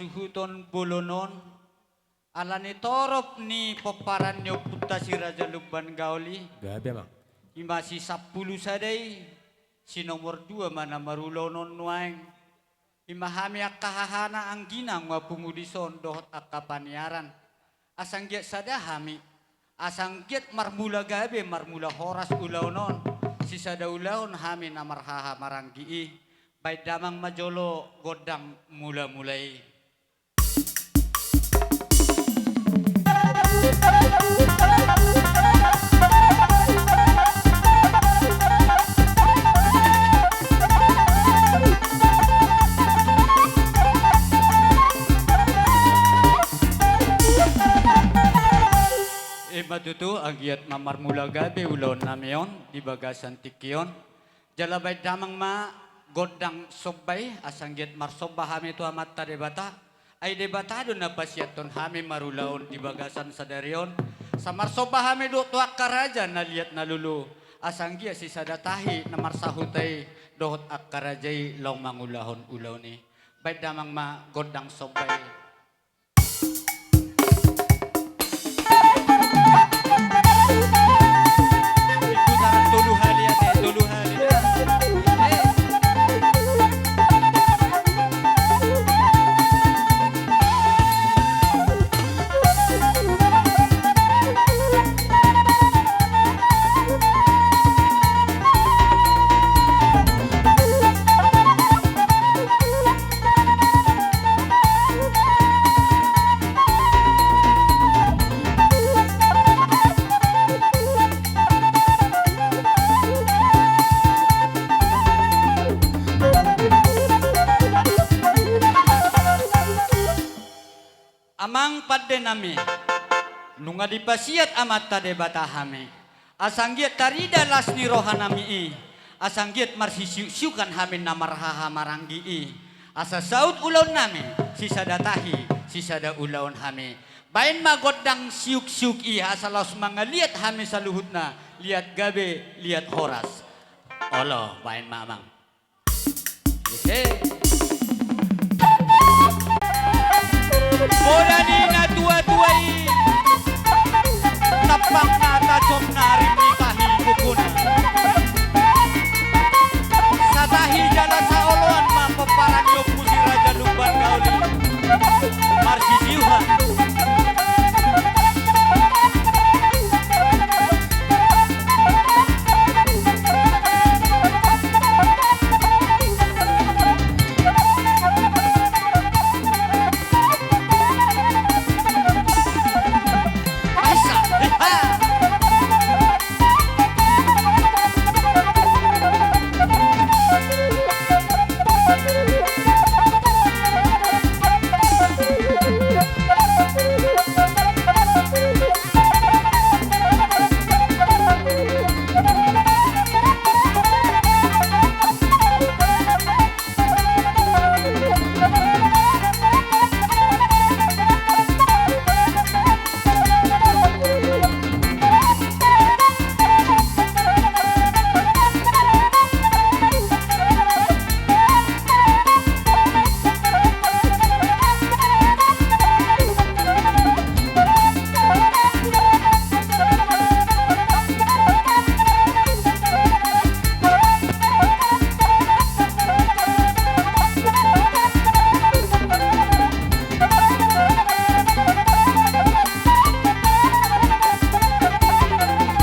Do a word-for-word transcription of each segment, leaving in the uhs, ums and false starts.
suhuton bolon on, ala ni torop ni pomparan ni ompunta si Raja Lumban Gaol i. Gabe, Amang. I ma si sampulu sada i, si nomor dua ma na marulaon on nuaeng. I ma hami angka hahana, anggina, nunga pungu dison dohot angka paniaran. Asa anggiat sada hami, asa anggiat marmula gabe, marmula horas ulaon on, sisada ulaon hami na marhaha maranggi i. Baen damang ma jolo gondang mula-mula i. I ma tutu, anggiat ma marmula gabe ulaon nami on di bagasan tingki on. Jala baen damang ma gondang somba i, asa anggiat marsomba hami tu Amanta Debata. Ai Debata do na pasiathon hami marulaon di bagasan sadari on. Asa marsomba hami dohot tu angka raja na liat na lolo, asa anggiat sisada tahi na marsahuta i dohot angka raja i laho mangulahon ulaon i. Baen damang ma gondang somba i. Putaran tolu hali, ate, tolu hali. Eh. Amang pande nami, nunga dipasiat Amanta Debata hami, asa anggiat tarida las ni roha nami i, asa anggiat marsisiuk-siukan hami na marhaha maranggi i, asa saut ulaon nami, sisada tahi, sisada ulaon hami. Baen ma gondang siuk-siuk i, asa laos mangaliat hami saluhutna, liat gabe, liat horas. Olo, baen ma, Amang. He. Poda ni na tua-tua i, tampakna tajomna, rim ni tahi pukuna. Satahi jala saoloan ma pomparan ni ompu si Raja Lumban Gaol i. Marsisiuhan.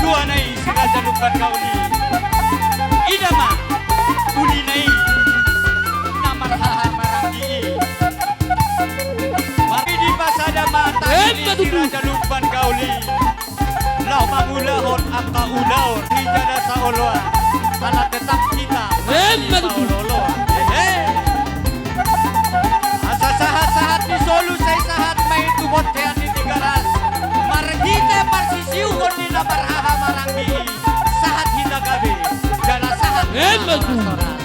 Tuana i si Raja Lumban Gaol i. Ida ma ulina i na marhaha maranggi i. Maridi pasada ma tahi ni si Raja Lumban Gaol i. Laho mangulahon angka ulaon di jala saoloan, ala tetap hita masipaolo-oloan. Hehe. Asa sahat-sahat ni solu sai sahat ma i tu bontean ni Tigaras. Marhite parsisiuhon ni na marhaha maranggi i, sahat hita gabe, jala sahat hita horas-horas.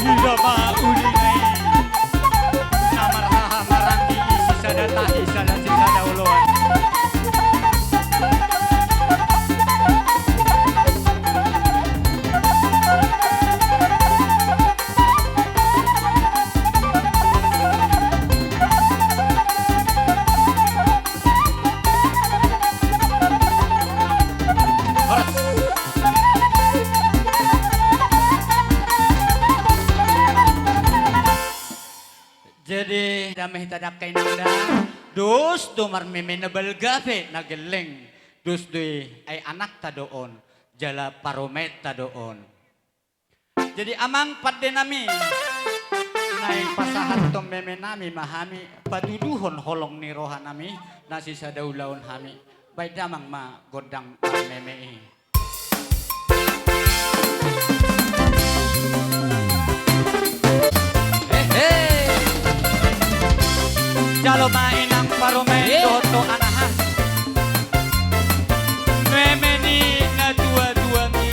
Ida ma ulina i na marhaha maranggi i, sisada tahi, sisada, sisada oloan. Meheta dangka inang da. Dos do marmeme na balga pe na gelleng. Dos do i, ai anakta do on. Jala parumaenta do on. Jadi amang pande nami, naeng pasahathon meme nami ma hami, patuduhon holong ni roha nami, na sisada ulaon hami. Baen damang ma gondang meme i. Hehe. Jalo ma inang parumaen dohot tu anaha. Meme ni na tua-tua ni.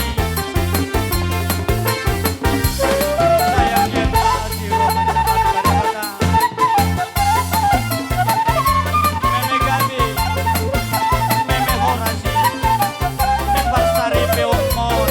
Sayang ia kasih roh. Meme gabe, meme horas i, meme parsaripeonmon.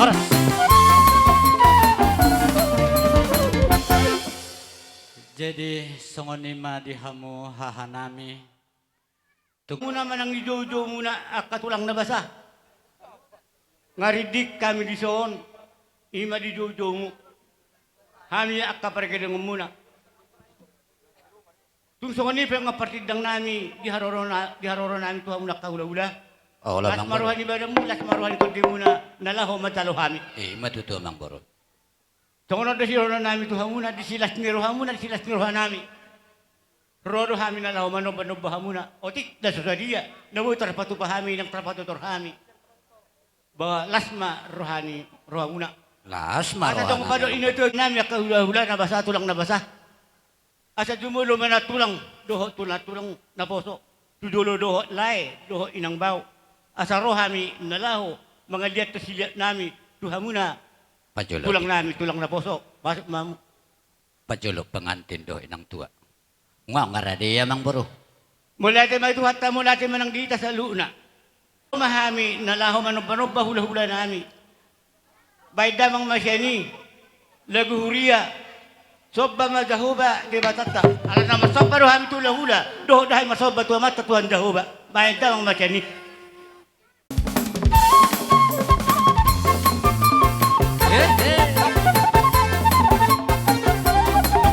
Horas. Jadi songon i ma di hamu hahanami. Tung muna manang di joujou muna angka tulang na basa. Nga rindik hami dison, i ma di joujoumu. Hami angka pargedongan muna. Tung songon i pe nga partindang nami di haroro na, di haroro nami tu hamuna angka hulahula. Oh, las ma roha ni badanmu, las ma roha ni tondimuna, na laho manjalo hami. I ma tutu amang boru. Songon on do sidohonon nami tu hamuna, disi las ni rohamuna, disi las ni roha nami. Ro do hami na laho manomba-nomba hamuna, otik na so sadia, na boi tarpatupa hami, nang tarpatotor hami. Ba las ma roha ni rohamuna. Las ma roha ni rohamuna. Asa tong pado ina tu nami angka hulahula na basa, tulang na basa. Asa jumolo ma na tulang dohot tu na tulang na poso, tu jolo dohot lae dohot inang bao. Asa ro hami na laho mangaliat tu siliat nami tu hamuna. Pajolo tulang nami, tulang na poso, masuk ma hamu. Pajolo pengantin dohot inang tua. Nga, nga rade ia amang boru. Mauliate ma di Tuhanta, mauliate ma nang di hita saluhutna. Ma hami na laho manomba-nomba hulahula nami. Baen damang ma sian i lagu huria. Somba ma Jahowa Debatanta. Ala na marsomba do hami tu hulahula, dohot do hami marsomba tu Amanta Tuhan Jahowa. Baen damang ma sian i. Hehe.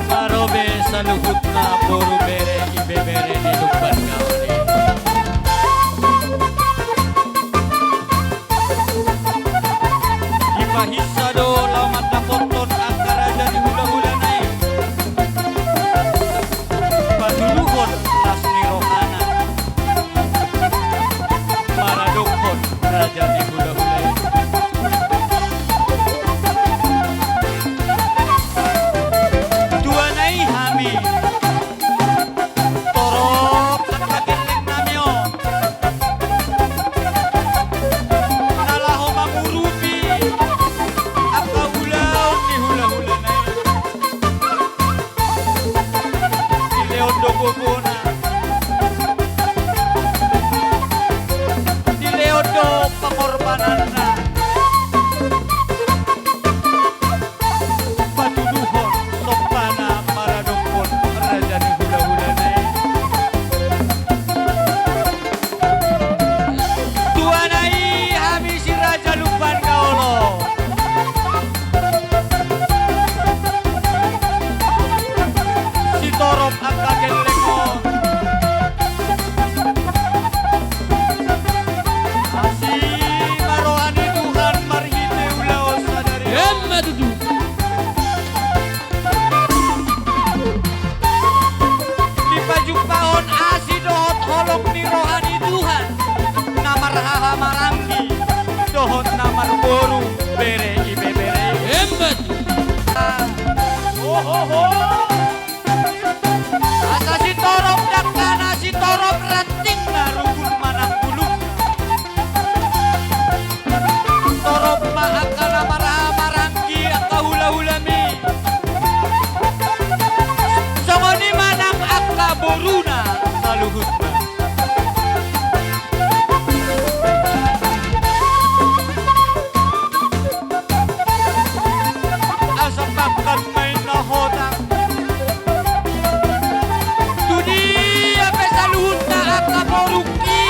Marobe saluhutna boru, bere, ibebere di Lumban. Oho. Asa sitorop dangkana, sitorop rantingna, rungkut manang bulung. Torop ma angka na marhaha maranggi angka hulahulam i. Songon i ma nang angka boruna saluhutna. Asa pangkat ma i na hotang. Tu dia pe saluhutna angka borungki.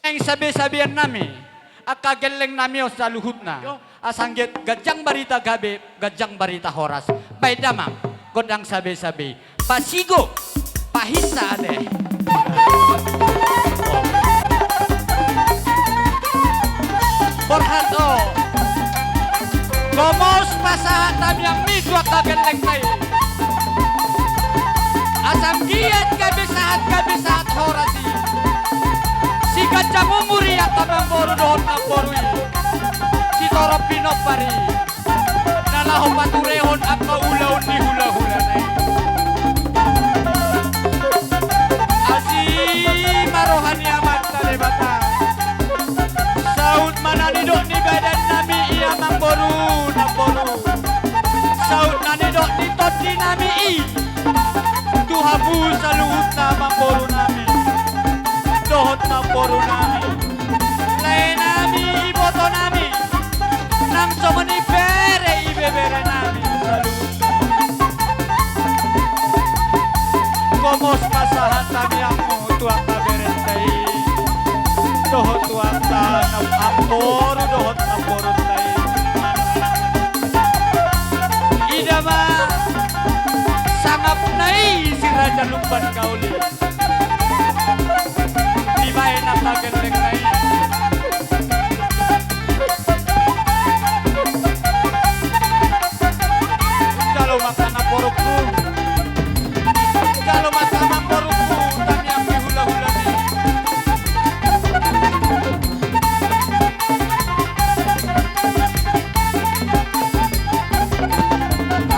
Naeng sabe-sabean nami, angka gelleng nami on saluhutna. Yo. Asa anggiat ganjang barita gabe, ganjang barita horas. Baen damang, gondang sabe-sabe. Pasigop, pahinsa ate. Borhat o. Gomos pasahat tangiangmi tu angka gellengta i. Asa anggiat gabe sahat, gabe sahat horas i. Siganjang umur i angka namboru dohot namboru i. Sitorop pinompar i. Na laho paturehon angka ulaon ni hulahulana i. Asi ma roha ni Amanta Debata. Saut ma na nidok ni badan nami i amang boru, namboru. Saut na nidok ni tondi nami i. Tu hamu saluhutna amang boru nami. Dohot namboru nami. Lae nami, iboto nami, nang songon i bere ibebere nami, saluhutna. Gomos pasahat tangiangmu tu angka berenta i, dohot tu angka namboru dohot namborunta i. Ida ma sangapna i si Raja Lumban Gaul i. Dibaen angka gellengna i. Jalo ma tangan borungku. Jalo ma tangan borungku, tangiang ni hulahula i.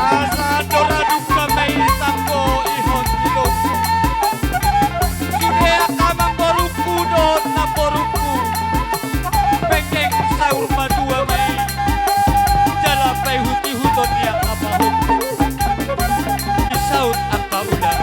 Asa andor aduk ma i tanggo ihon ilok. Sude angka amang borungku dohot namborungku. Penggeng saur matua ma i. Jala paihut-ihuton ni angka pahompu. Disaut angka ula.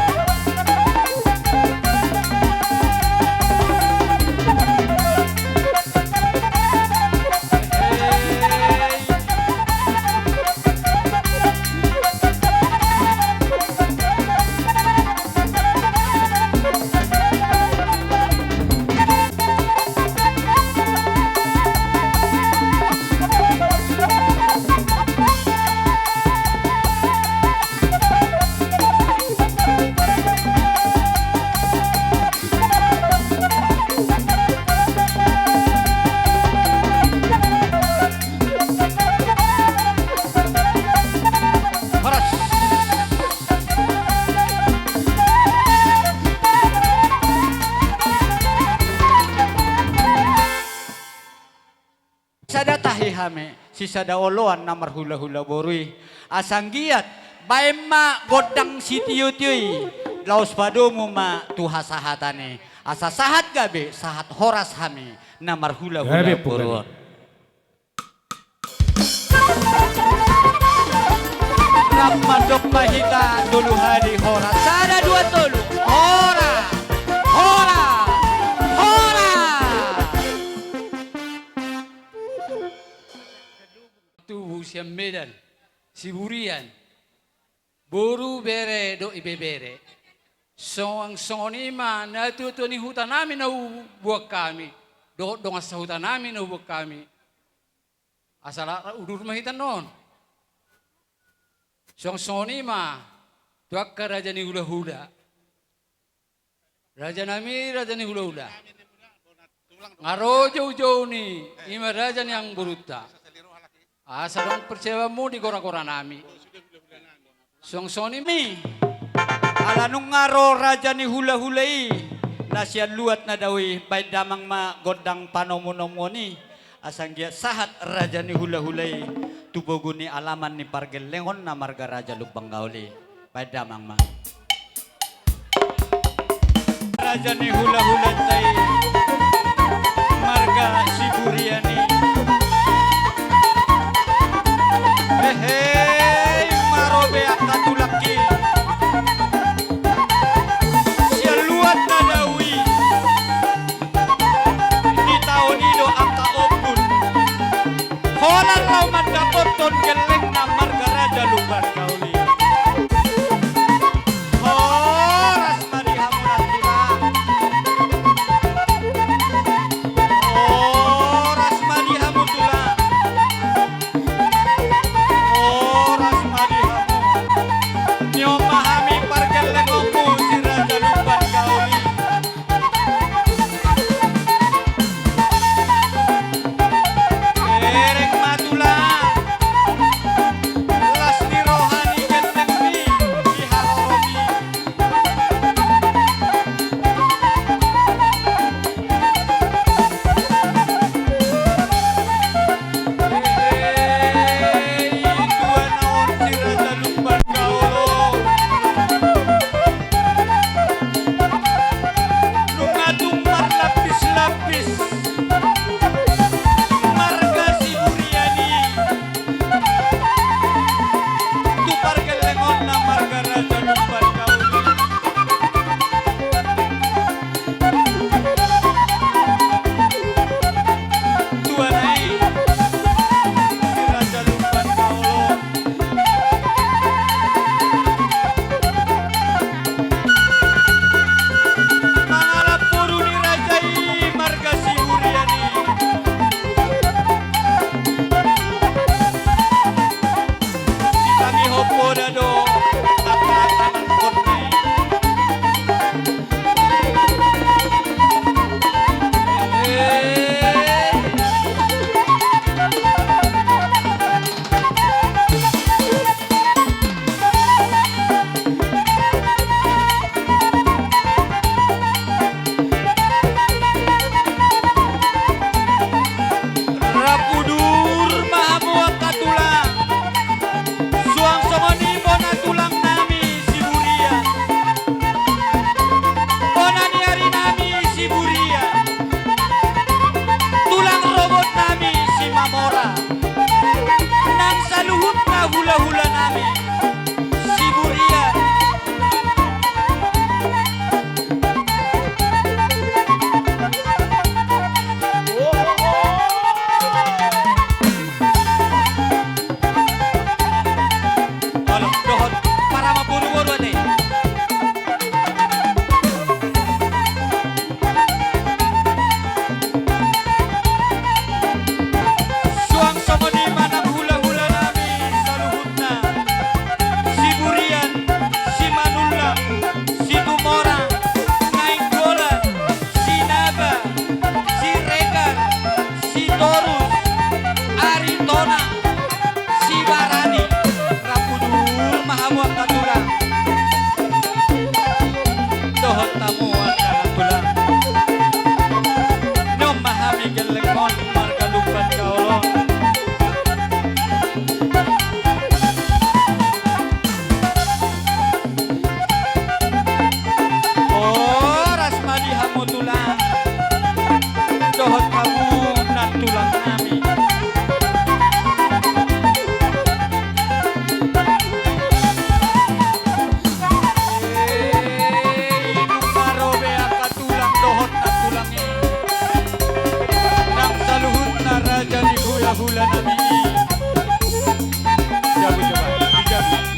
Sada tahi hami, sisada oloan na marhulahula boru i. Asa anggiat, baen ma gondang sitiotio i, laos padomu ma tu hasahatan i. Asa sahat gabe, sahat horas hami, na marhulahula boru on. Rap mandok ma hita tolu hali hora. Sada, dua, tolu. Hora! Hora! Hora! Tubu sian Medan, Siburian, boru, bere dohot ibebere. Songon, songon i ma natuatua ni hutanami na huboan hami dohot dongan sahutanami na huboan hami. Asa rap udur ma hita annon. Songon, songon i ma tu angka raja ni hulahula. Rajanami, raja ni hulahula. Nga ro joujou ni i ma raja ni amangborunta. Asa dong persebamu di goragoranami. Songon, songon i ma. Ala nunga ro raja ni hulahula i na sian luat na dao i, baen damang ma gondang panomunomuon i. Asa anggiat sahat raja ni hulahula i tu pogu ni alaman ni pargellengonna marga Raja Lumban Gaol i. Baen damang ma. Raja ni hulahulanta i, marga Siburian i. Hehe, nga ro be angka tulangki sian luat na dao i. Di taon i do angka ombun holan laho mandapothon gellengna marga Raja Lumban Gaol i. Horas ma di hamu tulang. Horas ma di hamu tulang. Horas ma di hamu. Nion ma hami pargellengonmu si Raja Lumban Gaol i. Bereng ma tulang, las ni roha ni gellengmi di haroromi. Hei, tuan on si Raja Lumban Gaol. Nunga tung marlapis-lapis marga Siburian i tu pargellengonna marga Raja Lumban Gaol i. Tuan i, si Raja Lumban Gaol. Mangalap boru ni raja i marga Siburian i. Sitangihon poda do angka anakkonna i. Rap udur ma hamu angka tulang. Suang songon i bona Gaduh.